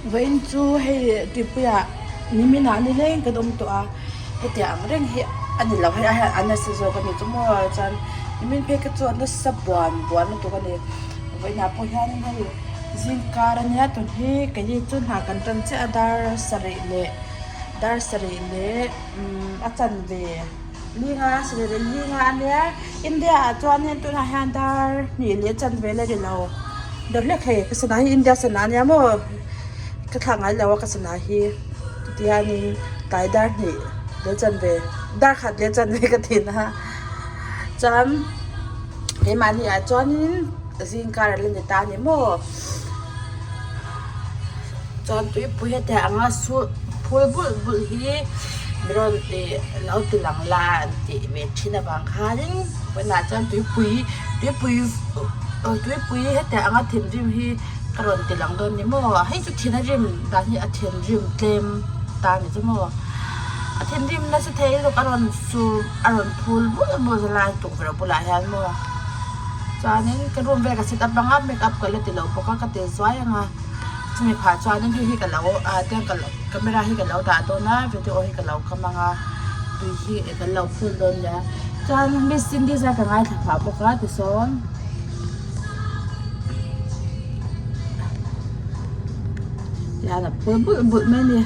Vawiin chu hei tuipuiah niminah nileng kan awm tawh a, hetiang ang reng hi a ni lo hei a hian a nasa zawk a ni chu maw chuan nimin phei kha chu a nasa buan buan lutuk a ni vawiinah pawh hianin hei zingkar ania tun hi keini chu hna kan tan chiah a dar sarih leh dar sarih leh umm a chanve linga sarih leh linga ania India ah chuanin tunah hian dar hnih leh chanve la ri lo dawt hlek hei ka sana hi India sana ania maw ka thlak ngai lo a ka sana hi tihianin tlai dar hnih leh chanve dar khat leh chanve ka thin a chuan keimahni ah chuanin zingkar a la ni ta a ni maw. Chuan tuipui heti anga su phul bulh bulh hi mi rawn ih lo ti lang la an tih ve thin avang khanin vawiinah chuan tuipui tuipui tuipui heti anga thinrim hi ka rawn ti lang dawn ni maw hei chu thin a rim dan hi a thinrim tlem ta ni chu maw a thinrim nasa thei lutuk a rawn sur a rawn phul bulh bulh lai tukverh bulah hian maw. Chuanin ka room vel ka set up anga make up ka la ti lo bawk a ka ti zuai anga chumi phah chuanin hei hi ka lo ah tiang ka lo camera hi ka lo dah dawn a video hi ka lo kam anga tui hi kan lo phul dawn nia chuan miss cindy zai ka ngaithla phah bawk a tisawn. Tihian a phul bulh bulh mai a ni.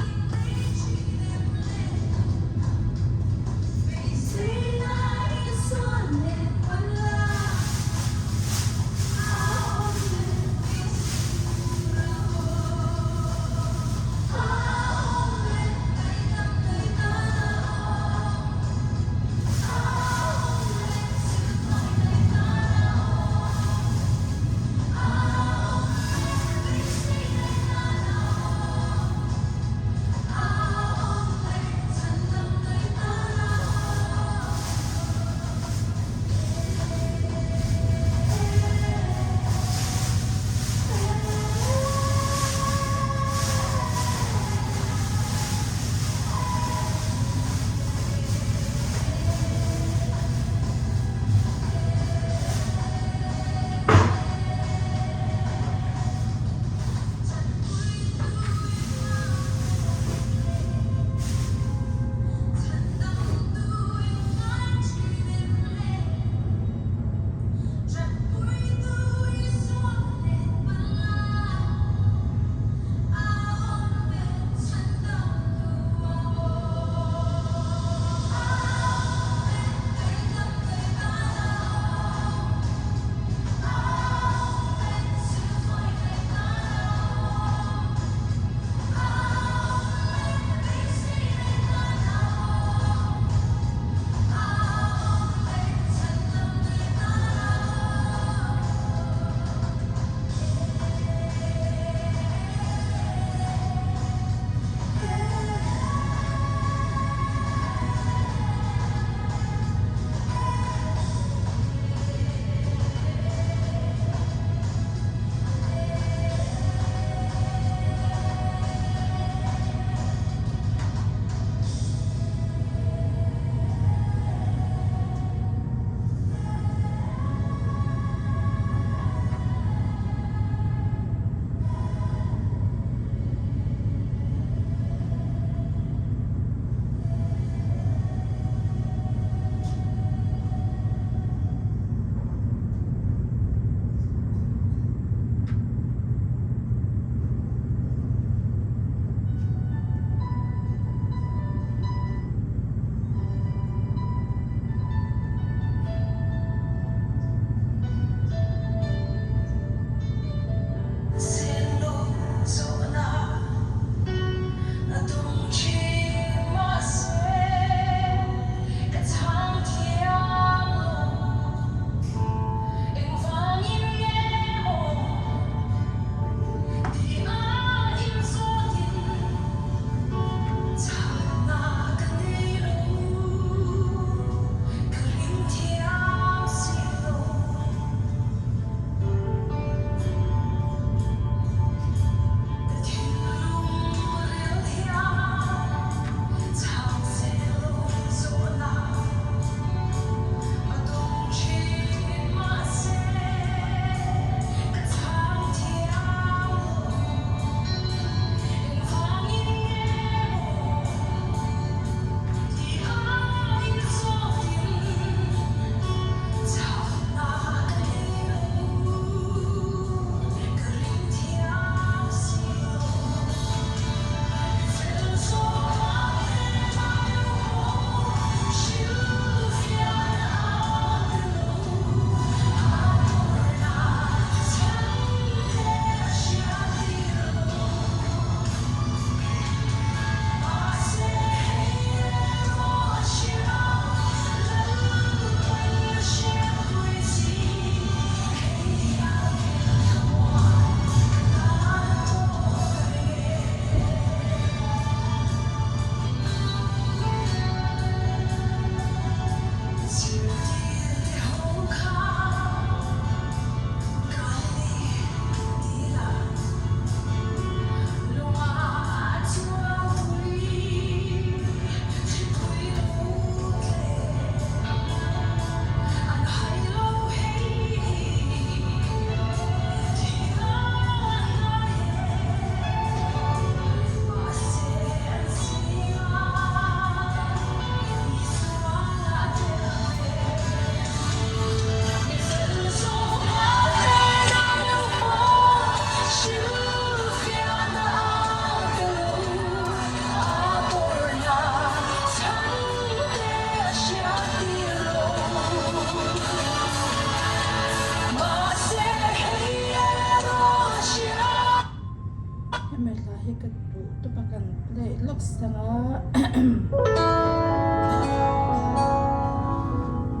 Hemi hla hi ka duh tawp a kan play lawk sang a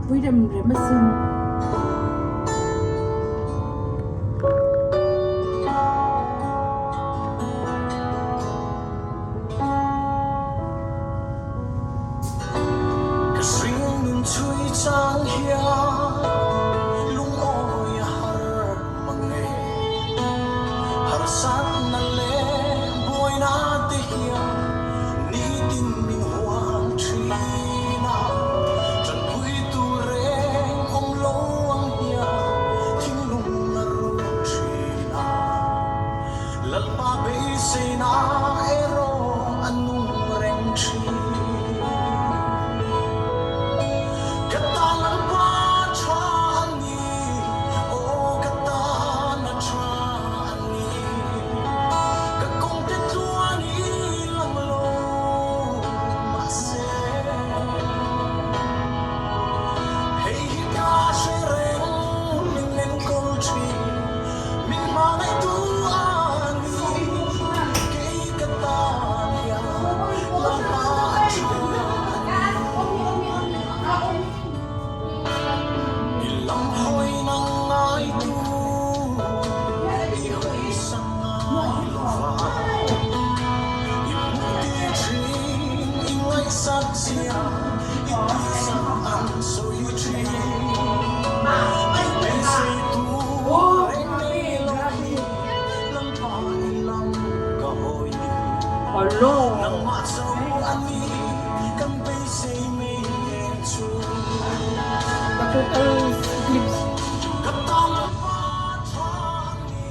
pui rem rem asin. Ka hringnun chhui chang hian lungawi a har mang e. Harsatna leh buaina te hian nitin min hual thin a. Tanpui tur reng awm lo ang hian thinlung a rum thin a. Lalpa beiseina erawh a nung reng thin. Ka tan Lalpa tha a ni, aw ka tan a tha a ni. Ka kawngte tluan i lang lo mahse, hei hi ka hre reng min enkawl thin. Min hmangaihtu a ni, kei ka tan hian Lalpa a tha a ni. I lam hawi nang ngaitu i hawi sang ngai lo va, i hmuh ti thin i ngaihsak zia i tihsak an sawi thin. I beisei tur reng nei lo hi Lalpa i lam ka hawi. Nangmah cho a ni kan beisei mai nen chu. Ka tan Lalpa tha a ni,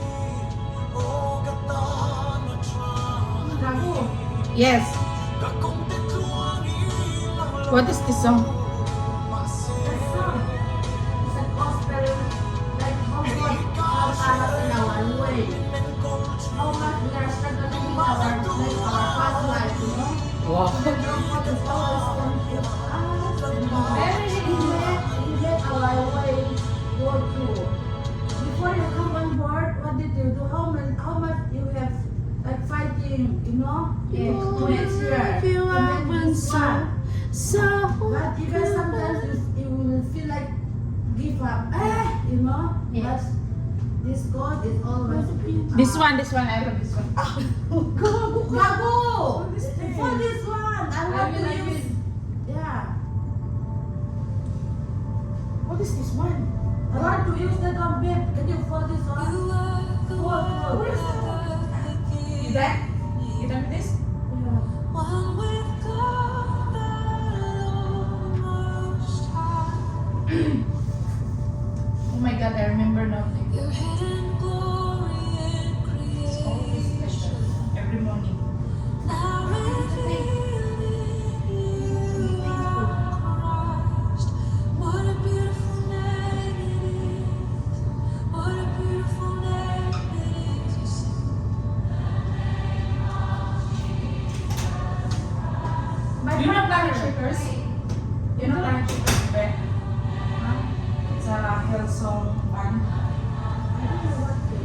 aw ka tan a tha a ni. Yes. Ka kawngte tluang i lang lo What is this song? mahse. The song is a gospel like how God help us in our way. How much we are struggling in our like our past life, you know. Wow. How God is always forgive us. Very he made our way go through. Before you come on board, what did you do? How much how much you have like fighting, you know? Yes. To reach here. You To are make one this so, one. so But even sometimes you, you will feel like give up, eh, you know. Yes. But this God is always with us. This one, this one, I love this one. Gago ka! Gago! This thing. For this one, I I want will, to I use. will. Yeah. What is this one? I want to use that one, babe. Can you fold this one? Fold, fold. Where is that one? You done? You done with this? Yeah. One with God, the Lord Most High. Oh my God, I remember now. Your hidden glory in It's always creation. special every morning. Now revealed in you are Christ. What a beautiful name it is. What a beautiful name it is. You sing. My You know partner. Planet Shakers? You know Planet Shakers, Be? It's a Hillsong band. I don't know what to.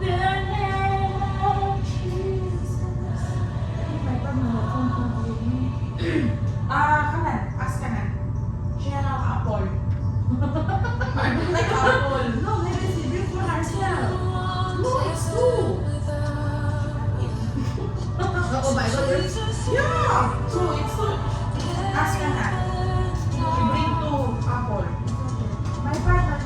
The name of Jesus. I think my partner will come come with me. Ah, kanan. Ask kanan. Siya na apple. I don't like apple. No, maybe she bring for herself. No, it's two. Oh my God. Yeah! Two, it's two. Ask kanan. She bring two apple. My partner.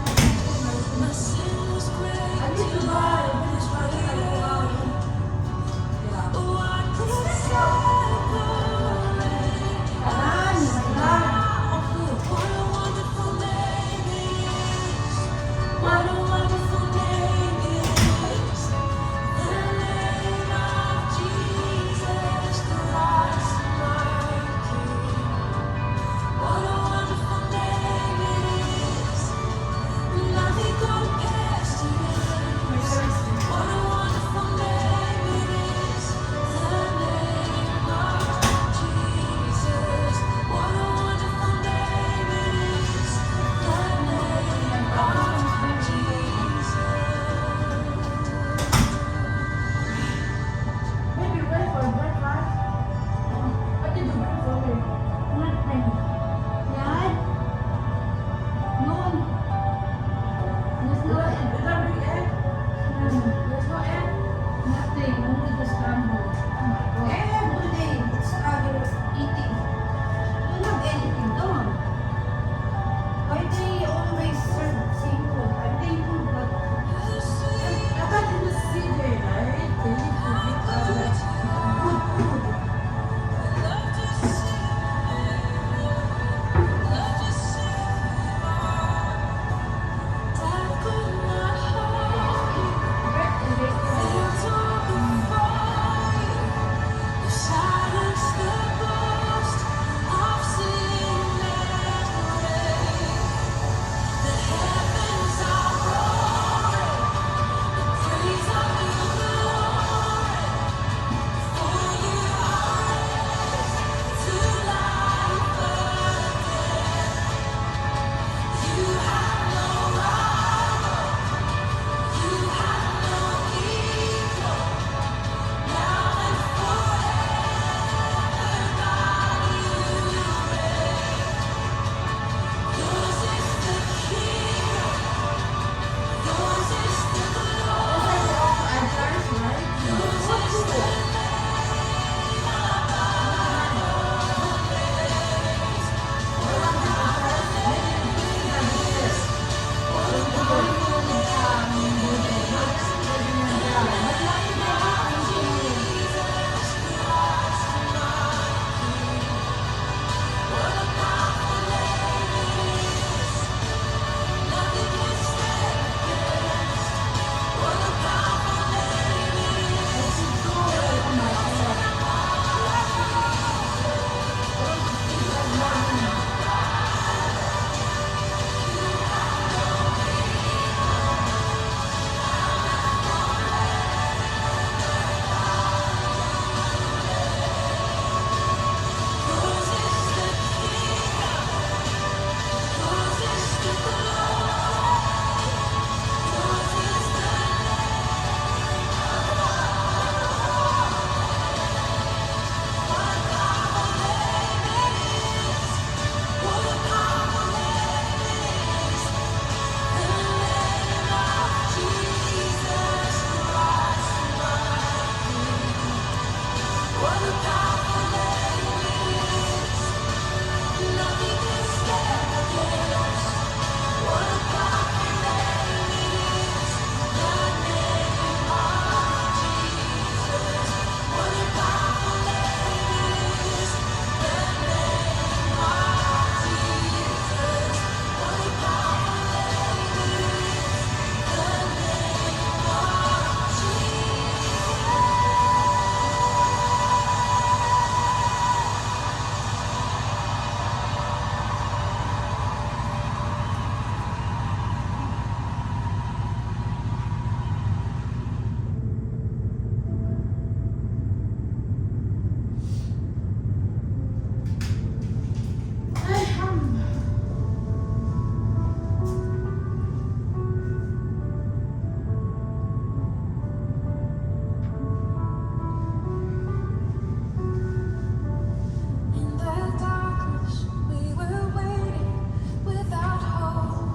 eating only the scrambled. Oh my God. I have today, it's other eating. Don't have anything, don't. Why they always serve same food? I'm thankful, but I thought in the city, right? They need to give us like good food. Bread and vegetable. That's why they also add rice, right? What food? Yeah, but lucky they have engineer. Oh my God. I want to sleep like morning. In the darkness, we were waiting without hope,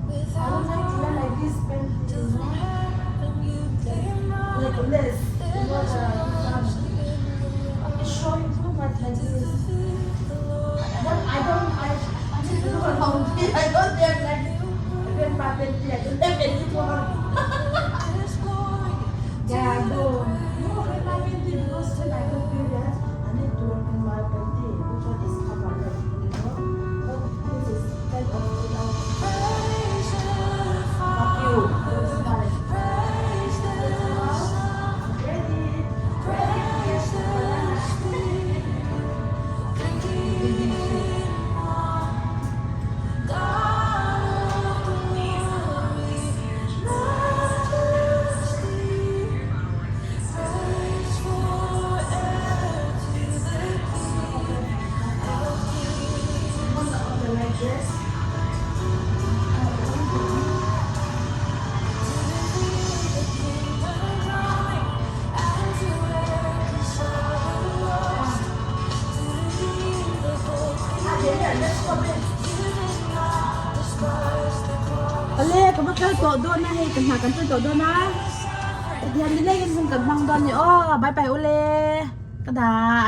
I without don't like to wear hope. like this pant, Till you from know. heaven you came Like running. less, you There know was the mercy in your it's arms showing too much like to this. fulfill the Lord. But I don't, I need to do a laundry. I don't have like even patente. I don't have anyone. His glory Yeah, go. No, okay, my panty because when I go period, I need to work in my panty, which one is covered, like, you know. But this is kind of, you know, praise the fuck you. Father, It's fine. praise the Son, Ready, ready to get praise the the banana. Spirit. Three in one. God of glory, majesty, praise forever to the King of Kings. Want to order like this? To reveal the kingdom coming and to reconcile the lost, to redeem the whole Ah, yeah, let's go creation. in. You did not despise the cross. Ale, ka va kal tawh dawn a hei, ka hna kan ṭan tawh dawn a. Tihian nilengin hun kan hmang dawn a ni aw. Bye bye ule. Ka dah.